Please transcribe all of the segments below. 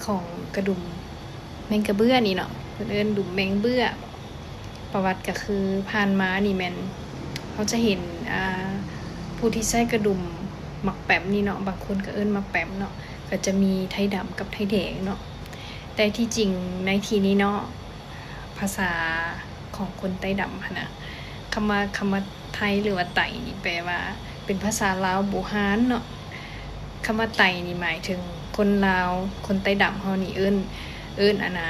ຂອງກະດຸມແມງກະເບື້ອນີ້ເນາະ ເພິ່ນເອີ້ນດຸມແມງເບື້ອ. ປະຫວັດກະຄືຜ່ານມານີ້ແມ່ນເຮົາຈະເຫັນ ອ່າ ຜູ້ທີ່ໃຊ້ກະດຸມໝາກແປມນີ້ເນາະ ບາງຄົນກະເອີ້ນໝາກແປມເນາະ ກະຈະມີໄທດຳກັບໄທແດງເນາະ. ແຕ່ທີ່ຈິງໃນທີ່ນີ້ເນາະ ພາສາຂອງຄົນໄຕ້ດຳຫັ້ນນະ ຄຳວ່າ ຄຳວ່າໄທ ຫຼືວ່າໄຕນີ້ແປວ່າເປັນພາສາລາວບູຮານເນາະ. ຄຳວ່າໄຕນີ້ໝາຍເຖິງຄົນລາວ ຄົນໄຕ້ດຳເຮົານີ້ເອີ້ນ ເອີ້ນອັນນາ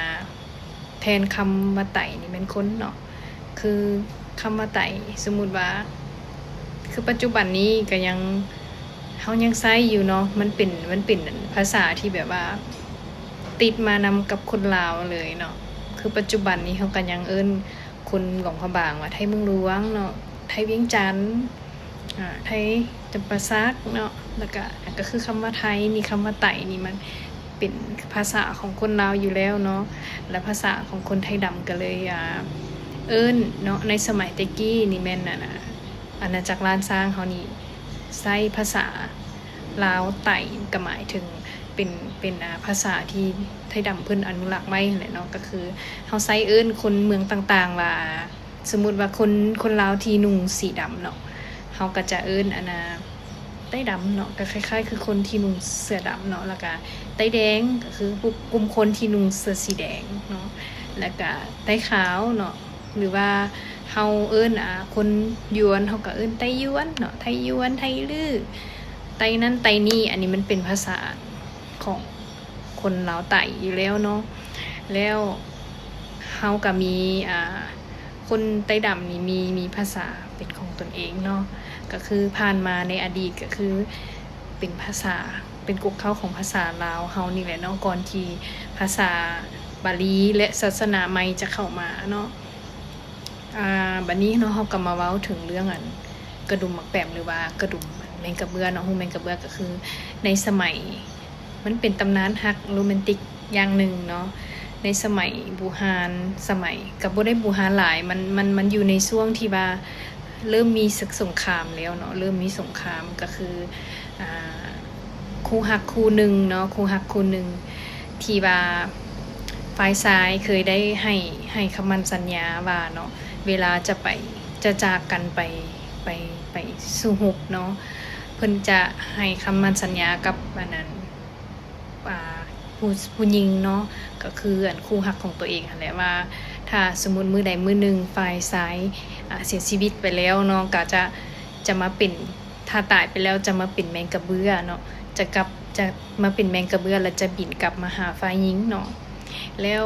ແທນຄຳວ່າໄຕນີ້ແມ່ນຄົນເນາະ. ຄືຄຳວ່າໄຕ ສົມມຸດວ່າ ຄືປັດຈຸບັນນີ້ກະຍັງ ເຮົາຍັງໃຊ້ຢູ່ເນາະ ມັນເປັນ ມັນເປັນພາສາທີ່ແບບວ່າ ຕິດມານຳກັບຄົນລາວເລີຍເນາະ. ຄືປັດຈຸບັນນີ້ເຮົາກະຍັງເອີ້ນຄົນຫຼວງພະບາງວ່າໄທເມືອງຫຼວງເນາະ ໄທວຽງຈັນ ອາ ໄທຈຳປາສັກເນາະ. ແລ້ວກະ ກະຄືຄຳວ່າໄທນີ້ ຄຳວ່າໄຕນີ້ມັນເປັນພາສາຂອງຄົນລາວຢູ່ແລ້ວເນາະ ແລະ ພາສາຂອງຄົນໄທດຳກະເລີຍ ອາ ເອີ້ນເນາະ. ໃນສະໄໝແຕ່ກີ້ນີ້ແມ່ນ ອາ ອານາຈັກລ້ານຊ້າງເຮົານີ້ໃຊ້ພາສາລາວໄຕ ກະໝາຍເຖິງເປັນ ເປັນ ອາ ພາສາທີ່ໄທດຳເພິ່ນອະນຸລັກໄວ້ຫັ້ນແຫຼະເນາະ. ກະຄືເຮົາໃຊ້ເອີ້ນຄົນເມືອງຕ່າງໆວ່າ ສົມມຸດວ່າຄົນ ຄົນລາວທີ່ນຸ່ງສີດຳເນາະ ເຮົາກະຈະເອີ້ນອັນນາ ໄຕ້ດຳເນາະ ກະຄ້າຍໆຄືຄົນທີ່ນຸ່ງເສື້ອດຳເນາະ. ແລ້ວກະໄຕ້ແດງ ກະຄືກຸ່ມຄົນທີ່ນຸ່ງເສື້ອສີແດງເນາະ. ແລ້ວກະໄຕ້ຂາວເນາະ ຫຼືວ່າເຮົາເອີ້ນ ອາ ຄົນຢວນ ເຮົາກະເອີ້ນໄຕ້ຢວນເນາະ ໄທຢວນ ໄທລື້ ໄຕ້ນັ້ນໄຕ້ນີ້. ອັນນີ້ມັນເປັນພາສາຂອງຄົນລາວໄຕ້ຢູ່ແລ້ວເນາະ. ແລ້ວເຮົາກະມີ ອາ ຄົນໄຕ້ດຳນີ້ມີ ມີພາສາເປັນຂອງຕົນເອງເນາະ ກະຄືຜ່ານມາໃນອະດີດກະຄືເປັນພາສາ ເປັນກົກເຄົ້າຂອງພາສາລາວເຮົານີ້ແຫຼະເນາະ ກ່ອນທີ່ພາສາບາລີ ແລະ ສາສະໜາໃໝ່ຈະເຂົ້າມາເນາະ. ອາ ບາດນີ້ເນາະ ເຮົາກະມາເວົ້າເຖິງເລື່ອງອັນກະດຸມໝາກແປມ ຫຼືວ່າກະດຸມແມງກະເບື້ອເນາະ ຮູບແມງກະເບື້ອ ກະຄືໃນສະໄໝ ມັນເປັນຕຳນານຮັກໂຣແມນຕິກຢ່າງໜຶ່ງເນາະ ໃນສະໄໝບູຮານ ສະໄໝ ກະບໍ່ໄດ້ບູຮານຫຼາຍ ມັນ ມັນ ມັນຢູ່ໃນຊ່ວງທີ່ວ່າເລີ່ມມີສຶກສົງຄາມແລ້ວເນາະ ເລີ່ມມີສົງຄາມ ກະຄື ອາ ຄູ່ຮັກຄູ່ໜຶ່ງເນາະ ຄູ່ຮັກຄູ່ໜຶ່ງທີ່ວ່າຝ່າຍຊາຍເຄີຍໄດ້ໃຫ້ ໃຫ້ຄຳໝັ້ນສັນຍາວ່າເນາະ ເວລາຈະໄປ ຈະຈາກກັນໄປ ໄປ ໄປສູ້ຮົບເນາະ ເພິ່ນຈະໃຫ້ຄຳໝັ້ນສັນຍາກັບອັນນັ້ນ ອ່າ ຜູ້ ຜູ້ຍິງເນາະ ກະຄືອັນຄູ່ຮັກຂອງໂຕເອງຫັ້ນແຫຼະວ່າ ຖ້າສົມມຸດມື້ໃດມື້ໜຶ່ງຝ່າຍຊາຍ ອາ ເສຍຊີວິດໄປແລ້ວເນາະ ກະຈະ ຈະມາເປັນ ຖ້າຕາຍໄປແລ້ວຈະມາເປັນແມງກະເບື້ອເນາະ ຈະກັບ ຈະມາເປັນແມງກະເບື້ອ ແລະ ຈະບິນກັບມາຫາຝ່າຍຍິງເນາະ. ແລ້ວ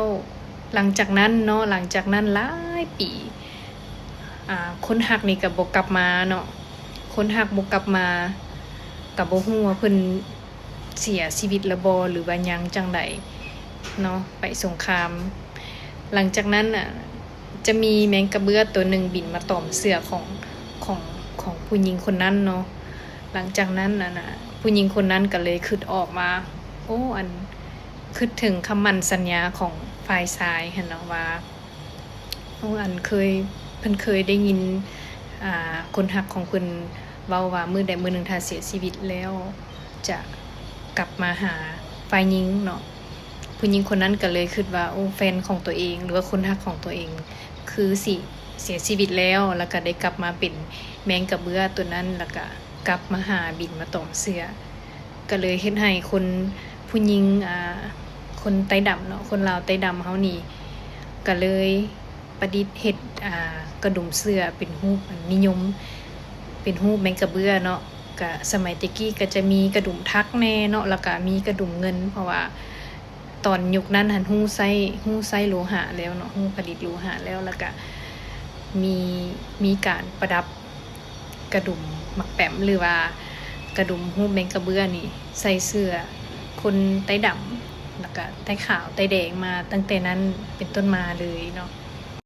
ຫຼັງຈາກນັ້ນເນາະ ຫຼັງຈາກນັ້ນຫຼາຍປີ ອາ ຄົນຮັກນີ້ກະບໍ່ກັບມາເນາະ ຄົນຮັກບໍ່ກັບມາ ກະບໍ່ຮູ້ວ່າເພິ່ນເສຍຊີວິດແລ້ວບໍ່ ຫຼືວ່າຍັງຈັ່ງໃດເນາະ ໄປສົງຄາມ. ຫຼັງຈາກນັ້ນນະ ຈະມີແມງກະເບື້ອໂຕໜຶ່ງບິນມາຕອມເສື້ອຂອງ ຂອງ ຂອງຜູ້ຍິງຄົນນັ້ນເນາະ. ຫຼັງຈາກນັ້ນນະ ຜູ້ຍິງຄົນນັ້ນກະເລີຍຄຶດອອກວ່າ ໂອ້ ອັນ ຄຶດເຖິງຄຳໝັ້ນສັນຍາຂອງຝ່າຍຊາຍຫັ້ນເນາະວ່າ ໂອ້ ອັນເຄີຍ ເພິ່ນເຄີຍໄດ້ຍິນ ອາ ຄົນຮັກຂອງເພິ່ນເວົ້າວ່າ ມື້ໃດມື້ໜຶ່ງຖ້າເສຍຊີວິດແລ້ວ ຈະກັບມາຫາຝ່າຍຍິງເນາະ. ຜູ້ຍິງຄົນນັ້ນກະເລີຍຄຶດວ່າ ໂອ້ ແຟນຂອງໂຕເອງ ຫຼືວ່າຄົນຮັກຂອງໂຕເອງ ຄືຊິເສຍຊີວິດແລ້ວ ແລ້ວກະໄດ້ກັບມາເປັນແມງກະເບື້ອໂຕນັ້ນ ແລ້ວກະກັບມາຫາ ບິນມາຕອມເສື້ອ ກະເລີຍເຮັດໃຫ້ຄົນ ຜູ້ຍິງ ອາ ຄົນໄຕ້ດຳເນາະ ຄົນລາວໄຕ້ດຳເຮົານີ້ ກະເລີຍປະດິດເຮັດ ອາ ກະດຸມເສື້ອເປັນຮູບ ນິຍົມເປັນຮູບແມງກະເບື້ອເນາະ. ກະສະໄໝແຕ່ກີ້ກະຈະມີກະດຸມຖັກແດ່ເນາະ ແລ້ວກະມີກະດຸມເງິນ ເພາະວ່າຕອນຍຸກນັ້ນຫັ້ນຮູ້ໃຊ້ ຮູ້ໃຊ້ໂລຫະແລ້ວເນາະ ຮູ້ຜະລິດໂລຫະແລ້ວ ແລ້ວກະມີ ມີການປະດັບ ກະດຸມໝາກແປມ ຫຼືວ່າກະດຸມຮູບແມງກະເບື້ອນີ້ ໃສ່ເສື້ອຄົນໄຕ້ດຳ ແລ້ວກະໄຕ້ຂາວໄຕ້ແດງມາຕັ້ງແຕ່ນັ້ນເປັນຕົ້ນມາເລີຍເນາະ.